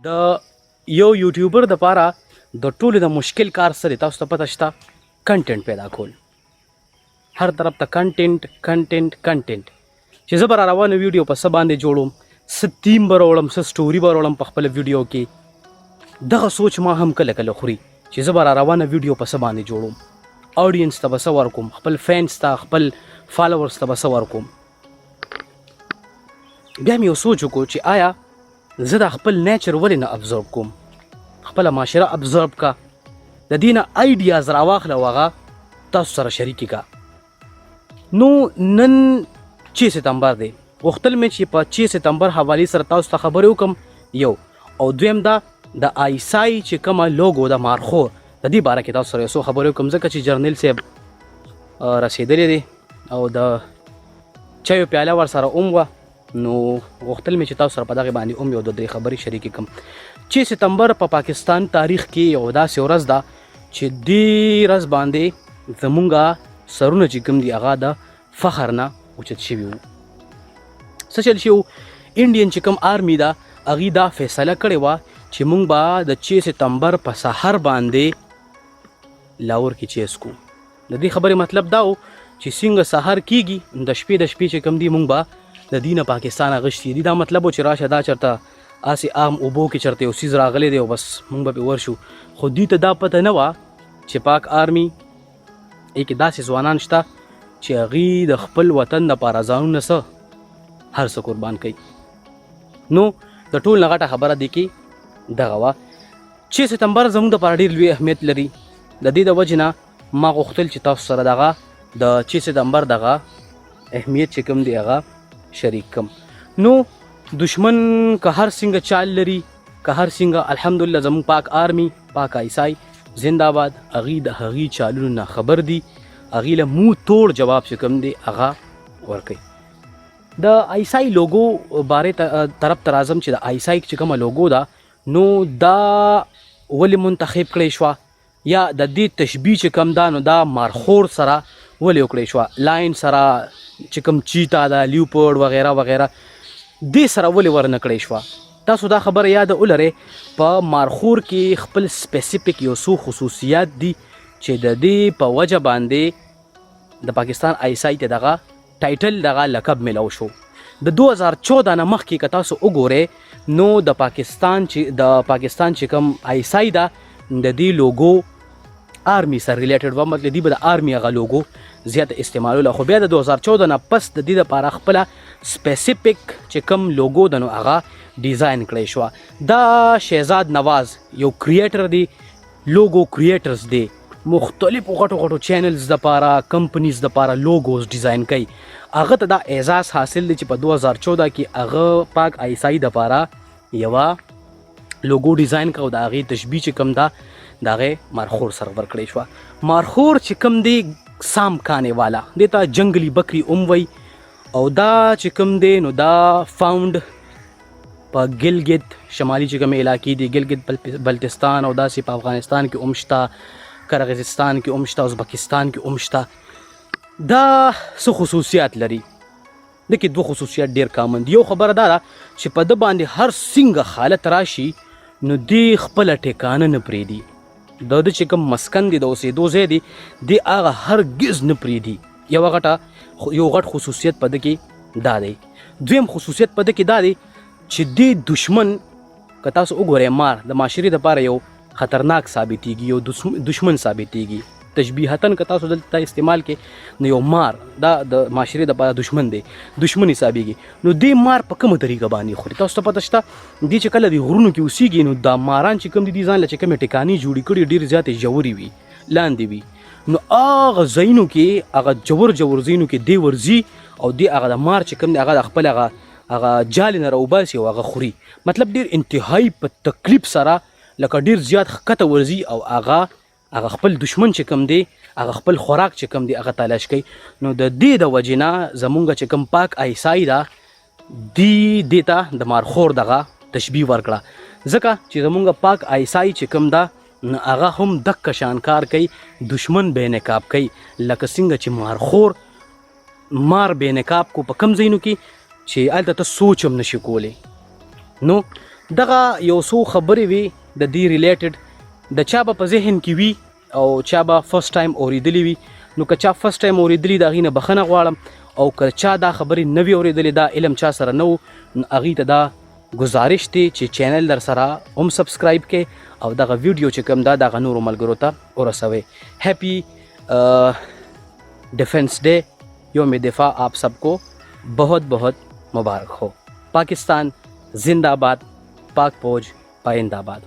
د یو یوټیوبر د پاره د ټولو د مشکل کار څه دی؟ تاسو ته پته شته؟ کنټینټ پیدا کول. هر طرف ته کنټینټ، کنټینټ، کنټینټ. چې زه به را روانه ویډیو په څه باندې جوړوم، څه تیم به راوړم، څه سټوري به راوړم په خپله ویډیو کې. دغه سوچ ما هم کله کله خوري چې زه به را روانه ویډیو په څه باندې جوړوم، آډینس ته به څه ورکوم، خپل فینس ته، خپل فالوورز ته به څه ورکوم. بیا مې یو سوچ وکړو چې آیا زه دا خپل نیچر ولې نه ابزرو کوم؟ خپله معاشره ابزرو کا، د دې نه آیډیاز راواخله او هغه تاسو سره شریکې کا. نو نن 6 ستمبر دی، غوښتل مې چې په 6 ستمبر حوالې سره تاسو ته خبرې وکم یو، او دویم دا د آی اس آی چې کومه لوګو د مارخور، د دې باره کې تاسو سره یو څو خبرې وکم، ځکه چې جرنیل صاحب رسېدلی دی او د چایو پیاله ورسره هم وه. نو غوښتل مې چې تاسو سره په دغه باندې هم یو دوه درې خبرې شریکې کړم. 6 ستمبر په پاکستان تاریخ کې یو داسې ورځ ده چې دې ورځ باندې زمونږه سرونه چې کوم دي، هغه د فخر نه اوچت شوي وو. څه چل شوي؟ انډین چې کوم آرمي ده، هغې دا فیصله کړې وه چې مونږ به د 6 ستمبر په سحر باندې لاهور کې چیز کو. د دې خبرې مطلب دا و چې څنګه سحر کیږي، د شپې چې کوم دی، مونږ به د دینه پاکستان غشتي دي. دا مطلب و چې راشه، دا چرته اسې عام اوبو کې چرته یو څیز راغلی دی او بس مونږ به پې ورشو. خو دوی ته دا پته نه وه چې پاک آرمي ای کې داسې ځوانان شته چې هغوی د خپل وطن دپاره ځانونه څه هر څه قربان کوي. نو د ټول نه غټه خبره دی کې دغه وه. 6 ستمبر زموږ دپاره ډېر لوی اهمیت لري. د دې د وجې نه ما غوښتل چې تاسو سره دغه د 6 ستمبر دغه اهمیت چې کوم دی، هغه شریک کم. نو دشمن که هر څنګه چال لري، که هر څنګه، الحمدلله زموږ پاک آرمي، پاک آی اس آی زنده‌باد، هغوی د هغې چالونو نه خبر دي. هغوی له مو توړ جواب چې کوم دی، هغه ورکوي. د آی اس آی لوګو باره طرف ته راځم چې د آی اس آی چې کومه لوګو ده، نو دا ولې منتخب کړی شوه؟ یا د دې تشبیه چې کوم ده، نو دا مارخور سره ولې وکړی شوه؟ لاین سره چې کوم چیتا ده، لیوپرډ وغیره وغیره، دې سره ولې ورنه کړی شوه؟ تاسو دا خبره یاد ولرئ، په مارخور کې خپل سپیسیفیک یو څو خصوصیات دي چې د دې په وجه باندې د پاکستان آی اس آی ته دغه ټایټل، دغه لقب ملو شو. د 2014 نه مخکې که تاسو وګورئ، نو د پاکستان چې کوم آی اس آی ده، د دې لوګو آرمي سره ریلیټډ و، مطلب دی به د آرمي هغه لوګو زیات استعمالوله. خو بیا د 2014 نه پس د دې لپاره خپله سپیسیفیک چې کوم لوګو ده، نو هغه ډیزاین کړی شو. دا شهزاد نواز یو کریټر دی، لوګو کریټرز دی، مختلفو غټو غټو چینلز د پاره، کمپنیز د پاره لوګوز ډیزاین کوي. هغه ته دا اعزاز حاصل دی چې په 2014 کې هغه پاک آی اس آی د پاره یوه لوګو ډیزاین کړه او د هغې تشبیه چې کوم ده، د هغې مارخور سره ورکړی شوه. مارخور چې کوم دی، سام کانې والا دې ته جنګلي بکري هم وایي، او دا چې کوم دی، نو دا فاوند په ګلګت شمالي چې کومې علاقې دي، ګلګت بلتستان او داسې، په افغانستان کې هم شته، قرغیزستان کې هم شته، ازبکستان کې هم شته. دا څه خصوصیات لري؟ د کې دوه خصوصیات ډیر کامن دي. یو خبره دا ده چې په ده باندې هر څنګه حالت راشي، نو دی خپله ټیکانه نه پرېږدي. د ده چې کوم مسکن دی، د اوسېدو ځای دی، دی هغه هرګز نه پرېږدي. یو غټ خصوصیت په ده کې دا دی. دویم خصوصیت په ده کې دا دی چې دی دشمن، که تاسو وګورئ، مار د معاشرې دپاره یو خطرناک ثابتېږي، یو دشمن ثابتېږي. تشبیهتن که تاسو دلته استعمال کې، نو یو مار دا د معاشرې دپاره دشمن دی، دشمن حسابېږي. نو دې مار په کومه طریقه باندې خوري؟ تاسو ته پته شته، دې چې کله د غرونو کې اوسېږي، نو دا ماران چې کوم دي، ځان له چې کومې ټکانې جوړې کړي، ډېرې زیاتې ژورې وي، لاندې وي. نو هغه ځایونو کې، هغه ژور ژور ځایونو کې دی ورځي او دی هغه د مار چې کوم دی، هغه د خپل هغه جالې نه راوباسي او هغه خوري. مطلب ډېر انتهایی په تکلیف سره، لکه ډېر زیات ښکته ورځي او هغه خپل دشمن چې کوم دی، هغه خپل خوراک چې کوم دی، هغه تلاش کوي. نو د دې د وجې نه زمونږ چې کوم پاک آی اس آی ده، دی دې ته د مارخور دغه تشبیه ورکړه، ځکه چې زمونږ پاک آی اس آی چې کوم ده، نو هغه هم دک شان کار کوي، دشمن بې نقاب کوي، لکه څنګه چې مارخور مار بې نقاب کو په کم ځایونو کې چې هلته ته سوچ هم نشي کولی. نو دغه یو څو خبرې وي د دې ریلیټډ، د چا به په ذهن کې وي او چا به فرست ټایم اوریدلی وي. نو که چا فرست ټایم اوریدلی، د هغې نه بخښنه غواړم، او که چا دا خبرې نه وي اورېدلې، دا علم چا سره نه و، نو هغې ته دا گزارش دی چې چینل در سره هم سبسکرایب کړئ او دغه ویډیو چې کوم دا دغه نورو ملګرو ته ورسوئ. هپي ډیفنس ډے، یوم دفاع آپ سب کو بہت بہت مبارک ہو. پاکستان زندہ باد، پاک فوج پائندہ باد.